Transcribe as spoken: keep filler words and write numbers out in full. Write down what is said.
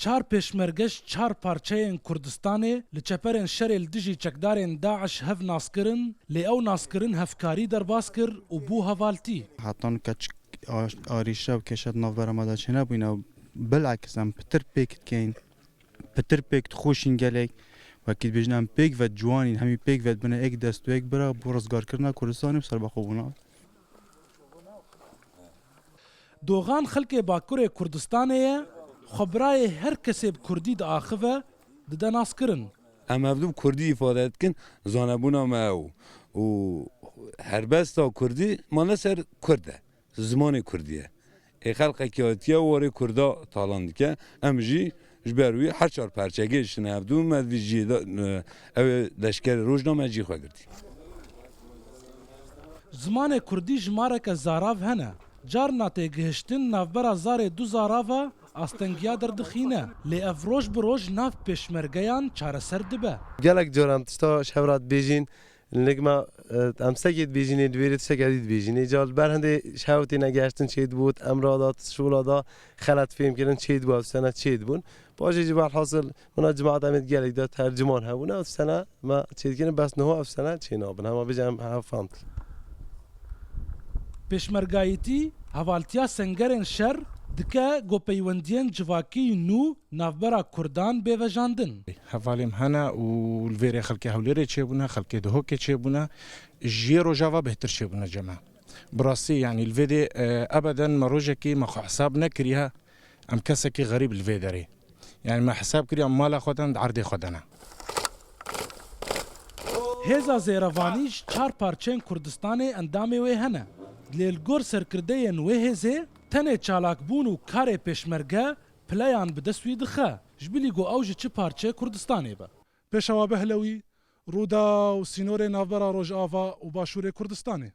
Çar pêşmerge ji çar parçeyên Kurdistanê li çeperên şerê li dijî çekdarên DAIŞ hev nas kirin, lê ew naskirin hevkarî derbas kir û bû hevaltî. Heta nika çi a-, arîşe û kêşe di navbera me de çênebûyne û bilekis em pitir pêk dikeyin, pitir pêk dixweşîn gelek. Wekî dibêjin em pêk ve ciwanîn, hemî pêk ve dibine êk dest û êk bira bo rizgarkirina Kurdistanê û serbixwebûna. Doxan xelkê Bakurê Kurdistanê ye, xwe birayê her kesê bi kurdî diaxive, dide naskirin. Em hevdu bi kurdî îfade dikin, zanebûna me ew û helbesta kurdî mane ser kurd e, zimanê kurdî ye. Ê xelqekî hatiye warê kurda talan dike, em jî ji ber wî her çar perçegê dişine hevdu, me di vî cihê de, e, ew ê leşkerê rojname cî xwe girtî. Zimanê kurdî jimareke zarav hene. Carna têgihiştin navbera zarê du zarava astengiya derdixîne. Lê ev roj bi roj nav pêşmergeyan çareser dibe. Gelek caran tişta ji hev re dibêjin, nik me, e, em sekê dibêjin ê, di wêrê tişteke dî dibêjin ê. Ca li ber hindê ji hev têne gehiştin çêdibût, emra da, şola da, xelet fêm kirin çêdibû, ev sene çêdibûn. Paşê jî welhasil, Hûna cemaat em ê di gelek de terciman hebûne, ev sene me çêdikirin, bes niho ev sene çênabin. Hema bêje em hev fam dikin. Pêşmergayîtî, hevaltiya sengerên şer dike ku peywendiyên civakî nû navbera kurdan bê vejandin. Hevalê me hene û li vêrê xelkê Hewlêrê çêbûne, xelkê Dihokê çêbûne, ji yê rojava bêhtir çêbûne cem me. Bi rastî, yanî li vê dê, e, ebeden me rojekî me xwe hesab nekiriye. Em kesekî xerîb li vê derê. Yanî me hesab kiriye em mala xwe de ne, di erdê xwe de ne. Hêza Zêrevanî ji çar parçeyên Kurdistanê endamê wê hene. Lê li gor serkirdeyên wê hêzê tenê çalakbûn û karê pêşmerge pileyan bi dest wî dixe, ji bilî ku ew ji çi parçeyê Kurdistanê be. Pêşewa Behlewî, Rûdaw, sînorê navbera Rojava û Başûrê Kurdistanê.